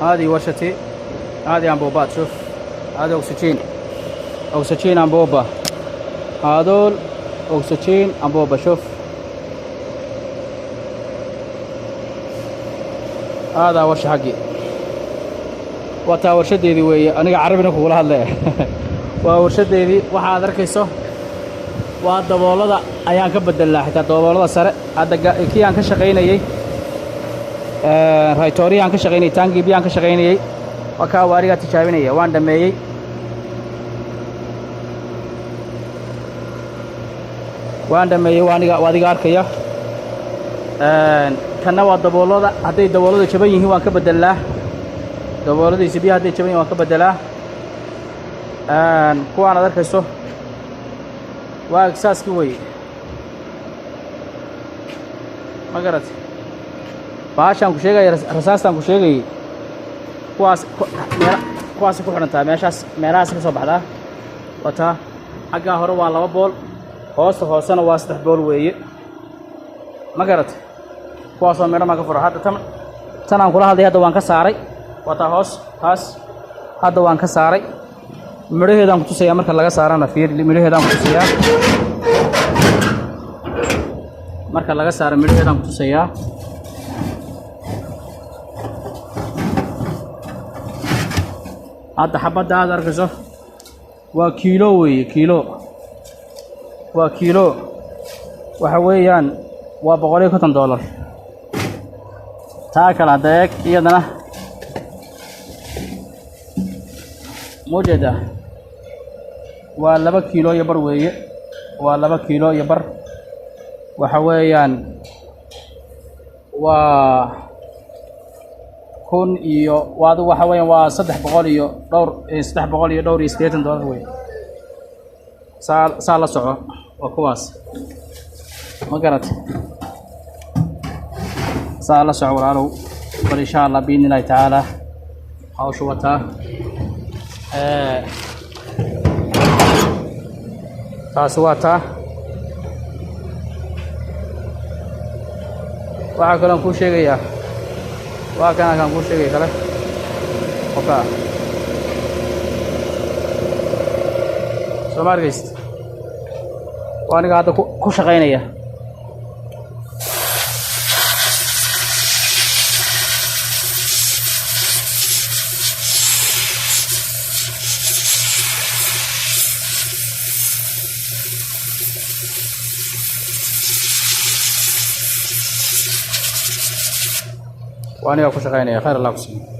هذه ورشتي، هذه أنبوبات. شوف، هذا أكسجين، أكسجين أنبوبة، هذول أكسجين أنبوبة. شوف، هذا ورشة حقي. Waa taa warshadeedii weeye. Aniga Carabina kugula hadlaya, waa warshadeedii. Waxaad arkayso waa daboolada ayaan ka bedelnaa, xitaa daboolada sare. Hadda kii aan ka shaqaynayey, raytoorihii aan ka shaqaynayey, taangii biyaan ka shaqaynayey, waa kaa waarigaa tijaabinaya. Waan dhammeeyey. Waan dhameeyey, waa aniga, waa adiga arkaya. Kanna waa daboolada. Hadday dabooladu jaban yihiin, waan ka bedelnaa. Dabooladiisi biyaha hadday jaban yihin, waan ka bedelaa. Kuwaan aad arkayso waa exhauski weye. Ma garat? Baashaan ku sheegaya, rasaastaan ku sheegayey, kuwaas meel kuwaasay ku xidhan tahay. Meeshaas, meelahaas ka soo baxdaa. Waa taa. Xaggaa hore waa laba bool, hoosta hoosena waa saddex bool weeye. Ma garat? Kuwaasoo midho maan ka furo. Hadda tan, tan aan kula hadlay, hadda waan ka saaray. Waa taa hoos taas, hadda waan ka saaray. Midhaheedaan ku tusayaa marka laga saarana. Fiir, midhaheedaan ku tusayaa marka laga saaro. Midhaheedaan ku tusayaa. Hadda xabadda aad arkayso waa kiilo weeye. Kiilo waa kiilo. Waxa weeyaan waa $150. Taa kale hadda eeg iyadana. Maujeedaa? Waa 2 kiilo iyo bar weeye. Waa 2 kiilo iyo bar. Waxa weeyaan waa kun iyo waa adigu, waxa weeyaan waa saddex boqol iyo dhowr, $388 wey. Saa la soco, waa kuwaas. Ma garat? Saa la soco, walaalow. Bal insha Allah, biidni Illahi tacaala, hawshu wataa. Taasi waa taa. Waxaa kaloon kuu sheegayaa, waa kana kaan kuu sheegaya kale oka. Soo ma arkaysid? Waa aniga hadda ku shaqaynaya. Waa aniga ku shaqaynaya. Khayr Allah ku siiyo.